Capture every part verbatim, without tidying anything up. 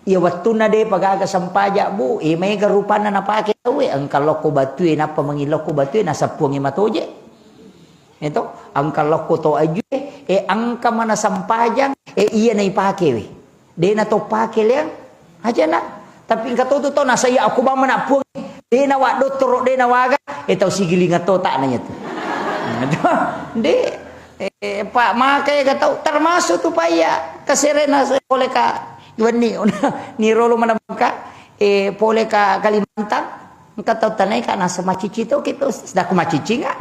Iya wettunna de'pa gaga sempajang, Bu, e, maega rupanna napake tauwe, engka lokko batue, nappa mangillokko batue, naseppuangngi matoje. Eto, engka lokko to ajue, e, engka mana sempajang, e, iya naipake we. De' na to pake leang, ajana. Tapi engka to tu to nasaya aku bang mana puang, de' na wa dottoro, de' na waga, e, tau sigilinga to tak nanya tu. De', e, Pak, maka ya tau, termasuk tu Pak ya, kaserena pole ka, wenni, ni rolo mana buka, e, pole ka Kalimantan, engka tau tanai ka nasa macici to kita, sedang aku macici nggak?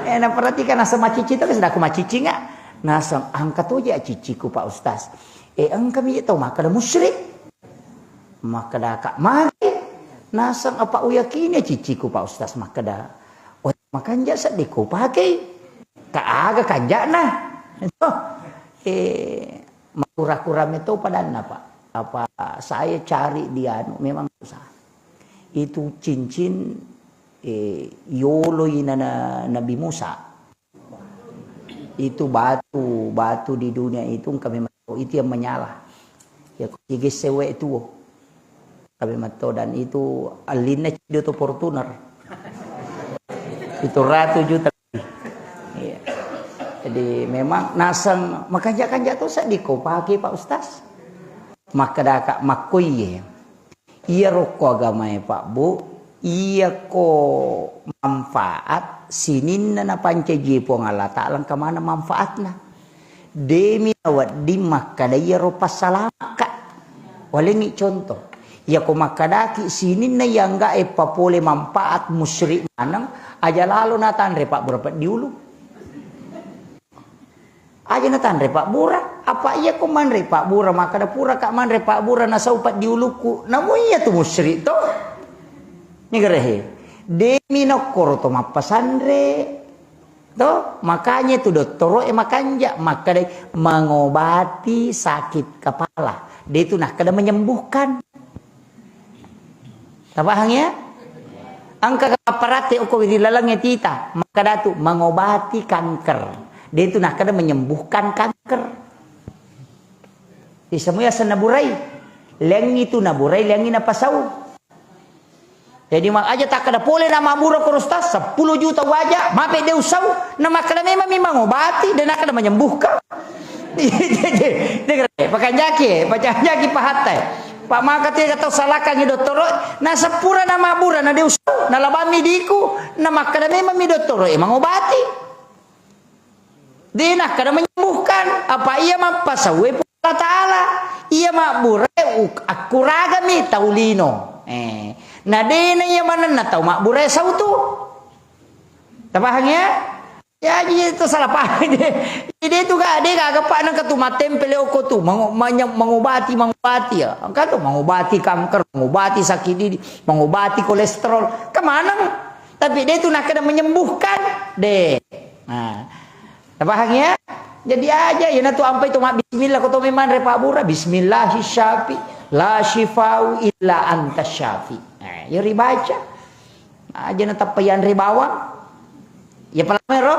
E, na perhatikan nasa macici to, sedang aku macici nggak? Nasa angkat aja ciciku Pak Ustaz. E, engka mi tau makkada musyrik. Makkada ka magi. Naseng apa uyakini ciciku Pak Ustaz makkada. Oh, makanja seddi ko pakei. Ka aga kanjana. E, makura-kura meto padanna, Pak. Apa saya cari di anu memang susah. Itu cincin, e, yolo ina na-, Nabi Musa. Itu batu, batu di dunia itu engka memang itu yang menyala. Ya, kok gigis sewe tuo. Kami metto dan itu allinna cido to Fortuner. Itu ratu juta. Iya. Jadi memang naseng makanja-kanja to seddi ko pake Pak Ustaz. Makkada ka makkoiye. Iyaro ko agamae, Pak, Bu, iyako manfaat sininna napancaji Puang Allah Ta'ala, engka maneng manfaatna. Demi nawedding makkada iyaro passalamaka. Walengngi contoh. Iyako makkadaki sininna ianggae papole manfaat musyrik maneng, aja lalo natanre pabbura peddi ulu. Aja natanre pabbura, apa iya ko manre pabbura, makkada pura ka manre pabbura nasau peddi ulukku, namu iya tu musyrik to. Nigerehe. Demi nokkoro to mappasanre. To, makanya tu dottoro e makanja, makkada mengobati sakit kepala. De tu nakkada menyembuhkan. Tapahang ya? Engka kapparate okko ri lalengnge tita, makkada tu mengobati kanker. De tu nakkada menyembuhkan kanker. Isemua aseng naburai. Lengngi tu naburai, lengngi napasau. Jadi, ma-, aja takkada pole na mabbura ko Ustaz, seppulo juta waja, mape de usau, na makkada memang mi mangobati, de nakkada menyembuhkan. Pakanjaki, pakanjaki pahatta. Pak maka tiga tau salakangi dottoro, na seppura na mabbura, na de usau, na labami diku, na makkada memang mi dottoro, e mangobati. De nakkada menyembuhkan, apa iya mappasaue Puang Allah Ta'ala, iya mabburae uk-, akkuragami tau lino. Eh, na dena iya manenna tau mabburae sau tu. Tapahang ya? Ya, jadi itu salah paham de. Jadi itu gak, de gak, gak pak nang ketu mattempel oko tu, mango-, manya-, mangobati, mangobati ya. Kan tu mangobati kanker, mangobati sakit didi, mangobati kolesterol. Kemaneng? Tapi de tu nakkada menyembuhkan, de. Nah, tapahang ya? Jadi aja, ya natu ampai tu mak bismillah, ko to memang re pabbura, bismillahi syafi, la syifau illa anta syafi. Nah, ya ribaca. Aja na tappa yanre bawang. Ya palamero?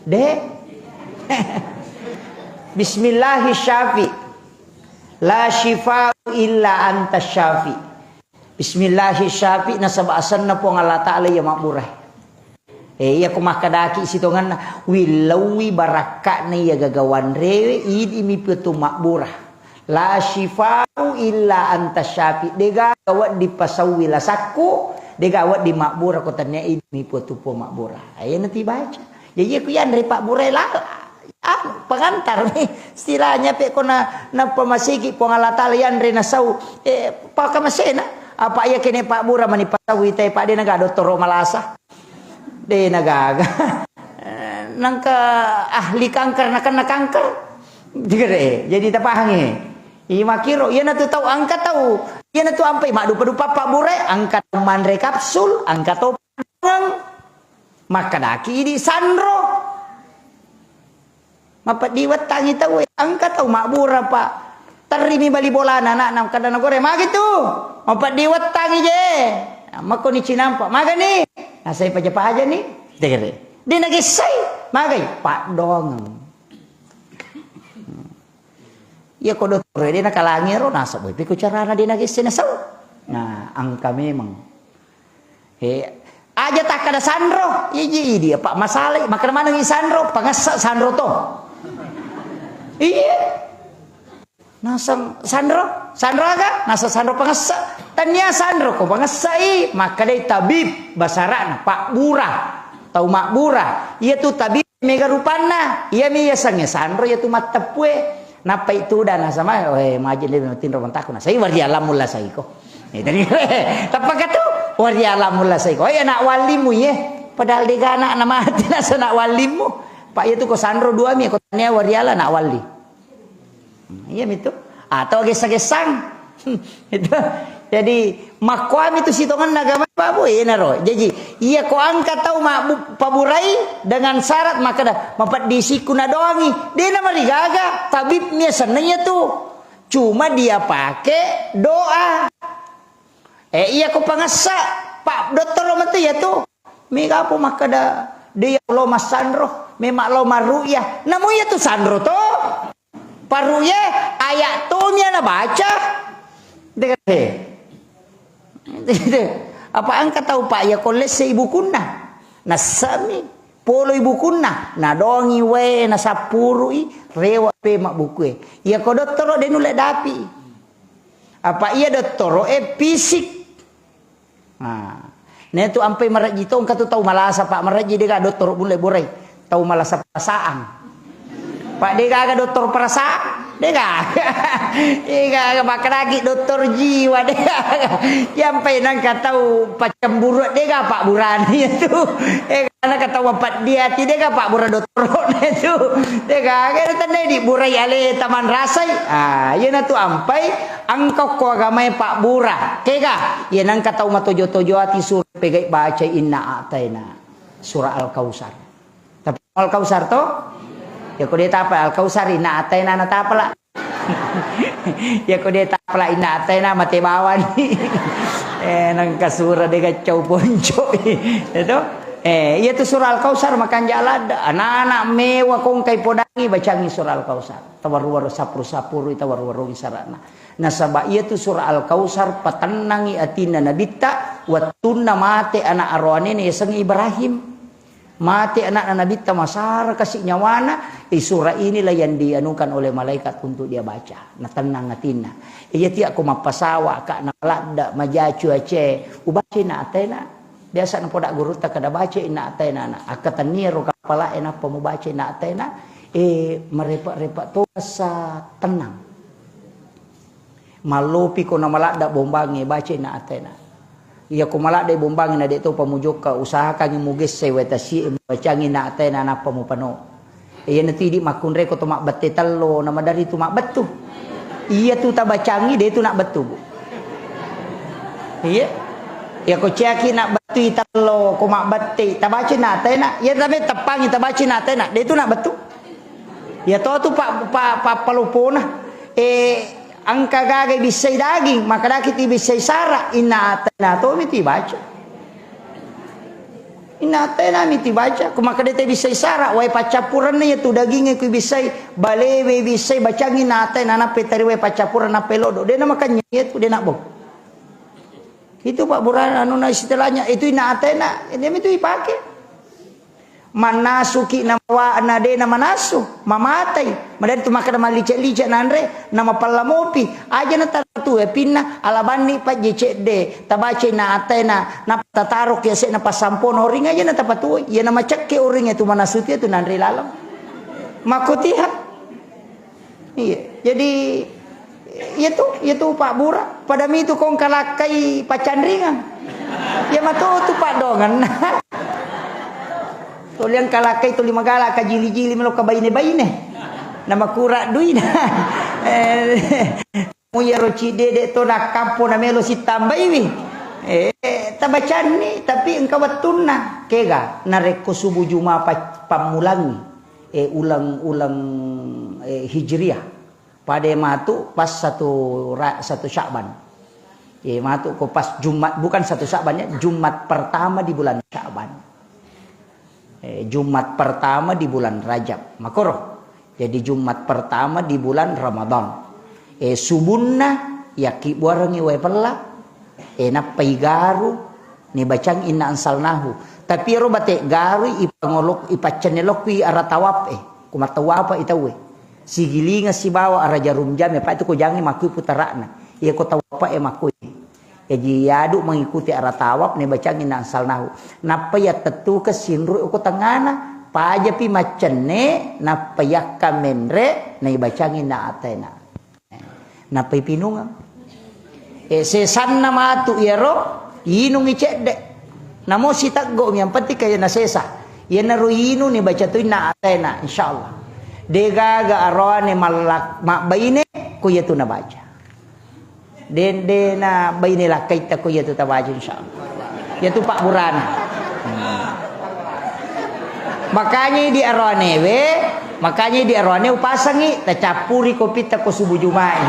De. Bismillahi syafi. La syifau illa anta syafi. Bismillahi syafi, nasaba asenna Puang Allah Ta'ala iya mabbura. Eh, iya ko makkadaki sitonganna, willauwi barakka'na iya gagawanrewe, idi mi petu mabbura. La syifau illa anta syafi, dega wedding pasauwi lasakku, dega wedding mabbura ko tania idi mi petu Puang mabbura. Ayo natibaca. Jadi aku yanre pabbura lala. Anu, pengantar mi. Istilahnya pe ko na, nappa masigi Puang Allah Ta'ala yanre nasau, eh, pakamasena. Apa iya kene pabbura mani pasau itai pa de naga dottoro malasa. De nagaga. Eh, nangka ahli kanker, nakenna kanker. Digere. Jadi tapahangi. Imakiro, iya natu tau angka tau. Iya natu ampai maddupa-dupa pabbura, angka tau manre kapsul, angka tau Makkadaki idi sanro. Mapeddi wettangi tau, engka tau mabbura, Pak. Terrimi bali bolana anakna, makkada nagore, magi tu? Mapeddi wettangi je. Makkoni cinampa, magani? Nasai paja-paja ni. Tegere. Di nagessai, magai? Paddoangeng. Iya ko dottoro de nakalangi ro nasaba, tapi ko carana de nagesse nasau. Nah, angka memang. Eh, aja takkada sanro, iji idi apa masalah, makkada manengi sanro, pangessa sanro to. Iya. Nasang sanro, sanro aga, nasang sanro pangessa. Tania sanro ko pangessai, makkadai tabib, basarana pabbura, tau mabbura. Iya tu tabib mega rupanna, iya mi yasengnge sanro, iya tu matteppue. Nappai tuda nasama, eh, maji le tinro mantaku nasai wari alammu la saiko. Eh, tadi, tappa katu, wari alammu la saiko. Eh, anak wallimu ye. Padahal dega anak na mati nasa anak wallimu. Pak iya tu ko sanro dua mi, ko tania wari ala anak walli. Hmm, iya mitu. Atau gessa-gessang. Itu. Jadi, makkuami tu sitongenna agama, Pak Bu, enaro. Jadi, iya ko angka tau mabbu-, paburai dengan syarat makkada, mapeddisiku nadoangi. Dena marigaga, tabib mi asenna iya tu. Cuma dia pakai doa. Eh, iya ko pangessa, Pak Dottoro metu iya tu. Mega apa makkada, dia lo massanro, memang lo marru'yah. Namu iya tu sanro to. Parru'yah, ayat to mi ana baca. Dega, eh. Apa angka tau, Pak, iya ko lesse ibukunna. Nassami, polo ibukunna. Nadongi wae, nasappurui, rewa pe mabbukue. Iya ko dottoro de nulle dapi. Apa iya dottoro e fisik. Nah, netu ampai marejji to, engka tu tau malasa, Pak, marejji dega dottoro bulle borai. Tau malasa perasaan. Pak, dega aga dottoro perasaan? Dega. Dega aga makkedaki dottoro jiwa, dega. Yampai nangka tau paccemburu, dega pabburana itu. Dega nangka tau mapeddi ati, dega pabbura dottoro itu. Dega aga tenne di burai ale taman rasai. Ah, iyana tu ampai Engka ko agamae pabbura. Kega? Iya nengka tau matojo-tojo ati sura pegai baca inna a'taina. Surah Al-Kautsar. Tapi Al-Kautsar to? Ya ko de tapa Al-Kautsar inna a'taina na tapala. Ya ko de tapala inna a'taina mate bawani. Eh, nengka sura de gaccau ponco. Itu. Eh, iya tu surah Al-Kautsar makanja ladde. Anak-anak mewa kongkai podangi bacangi surah Al-Kautsar. Tawaru-waru sapuru-sapuru, tawaru-waru sarana. Nasaba iyatu surah Al-Kautsar patennangi atinna Nabitta wettunna mate ana aroanena yasengnge Ibrahim. Mate anakna Nabitta, masara kasi nyawana, eh, surah inilah yang dianukan oleh malaikat untuk dia baca. Natennang atinna. Iya tiya ko mappasawa, ka, naladda, maja cuacae, ubaca inna a'taina. Biasa napoda gurutta kada baca inna a'taina, na. Akkatenniero kapalae nappa mubaca inna a'taina, eh, marepa-repa to rasa tenang. Mallopi ko namaladda bombangnge, baca inna a'taina. Iya ko maladda bombangnge na de topa mujokka, usahakangngi mugessai wae tasie, mubacangngi inna a'taina nappa mupano. Iyana tu idi makkunrai ko to mabbette tello, na maderri tu mabbettu. Iya tu tabacangngi, de tu nabbettu, Bu. Iya. Iya ko ciaki nabbettui tello, ko mabbette, tabaca inna a'taina. Iya tabe teppangi tabaca inna a'taina, de tu nabbettu. Iya to tu pa, pa, pa, palopona. Eh, Engka gaga ibissai daging, makkedaki tu ibissai sara, inna a'taina tomi tu ibaca. Inna a'taina mi tu ibaca, ko makkeda tu ibissai sara, wae paccappurenna iya tu dagingnge ku ibissai, balewe ibissai, bacangngi inna a'taina, nappa tari wae paccappureng, nappa lodo. De na makanya iya tu, de na bau. Itu pabburana anuna istilahnya, itu inna a'taina, ini mi tu ipake. Mannasuki namawa na de namanasu, mamatai. Madari tu makkeda mallice-lice nanre, namapella mopi. Aja na tatu e pinna, ala banni pajje cedde, tabaca inna a'taina, nappa tataro ki ase'na passampona oring aja na tapatuoi. Iya namacekke oring e tu manasu tu iya tu nanre laleng. Makkotiha. Iya, jadi, iya tu, iya tu pabbura. Pada mitu kong kalakkai paccanringang. Iya matu tu paddongenna. Tuli engka lakkai tuli magala kajili-jili melo ka baine-baine. Namakura duina. Eh, mu iyaro cidede to nakkampo na melo sitambaiwi. Eh, tabacanni, tapi engka wettunna. Kega, narekko subuh juma pa-, pammulangi. Eh, uleng-uleng, eh, Hijriah. Pada matu pas satu ra-, satu Sya'ban. Eh, matu ko pas Jumat, bukan satu Sya'ban ya, Jumat pertama di bulan Sya'ban. Eh, Jumat pertama di bulan Rajab. Makoro. Jadi Jumat pertama di bulan Ramadan. Eh, subunna, yakkibbuarengngi wae pella, eh, nappai garu, nibacang inna ansalnahu. Tapi ero bate garu ipangolok-, ipaccenne lokki ara tawaf, eh, ku mattawapa i tauwe. Sigilinga sibawa ara jarum jam, apa itu ko jangi makkui putara'na. Iya ko tawapa e makkui. Jaji, iyadu mengikuti ara tawaf, naibacangi inna ansalnahu. Nappa yattettukeng sinru ko tengngana, pajapi maccenne, nappa yakka menre, naibacangi inna atena. Nappa ipinungeng. Eh, sesanna matu iyaro, inungi cedde. Namo siteggo'mi, yang penting kaya nasesa. Iyanaro inung nibaca tu inna atena, insyaallah. Degaga aroane mallak-, mabbaine, ko iyatu nabaca. Den-, dena baine lakkaitta ko iyatu tabaca, insyaallah. Iyatu pabburana. Hmm. Makanya di aroanewe, makanya di aroane upasangi, tacappuri kopitta ko subuh Juma'i.